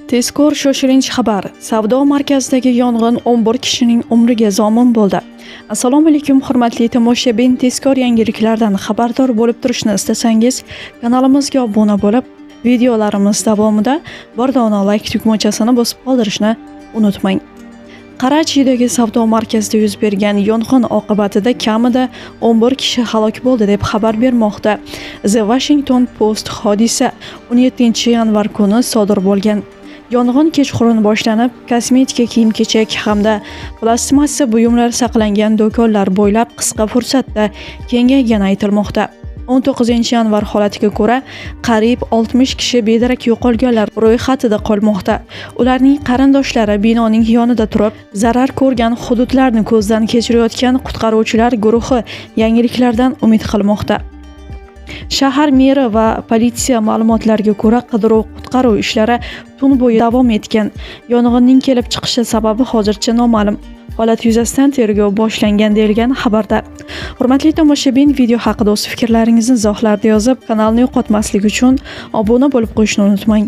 Tezkor shoshilinch xabar. Savdo markazidagi yong'in 11 kishining umriga zomin bo'ldi. Assalomu alaykum, hurmatli tomoshabin. Tezkor yangiliklardan xabardor bo'lib turishni istasangiz, kanalimizga obuna bo'lib, videolarimiz davomida bir dona like tugmachasini bosib qoldirishni unutmang. Qarachidagi savdo markazida yuz bergan yong'in oqibatida kamida 11 kishi halok bo'ldi, deb xabar bermoqda The Washington Post. Hodisa 17 yanvar kuni sodir bo'lgan. Yong'in kechqurun boshlanib, kosmetika, kiyim-kechak hamda plastmassa buyumlar saqlangan do'konlar bo'ylab qisqa fursatda kengaygani aytilmoqda. 19 yanvar holatiga ko'ra, qariyb 60 kishi bedarak yo'qolganlar ro'yxatida qolmoqda. Ularning qarindoshlari binoning yonida turib, zarar ko'rgan hududlarni ko'zdan kechirayotgan qutqaruvchilar guruhi yangiliklardan umid qilmoqda. Shahar meri va politsiya ma'lumotlariga ko'ra, qidiruv qutqaruv ishlari tun bo'yi davom etgan. Yong'inning kelib chiqishi sababi hozircha noma'lum. Holat yuzasidan tergov boshlangan, deyilgan xabarda. Hurmatli tomoshabin, video haqida o'z fikrlaringizni izohlarda yozib, kanalni yo'qotmaslik uchun obuna bo'lib qo'yishni unutmang.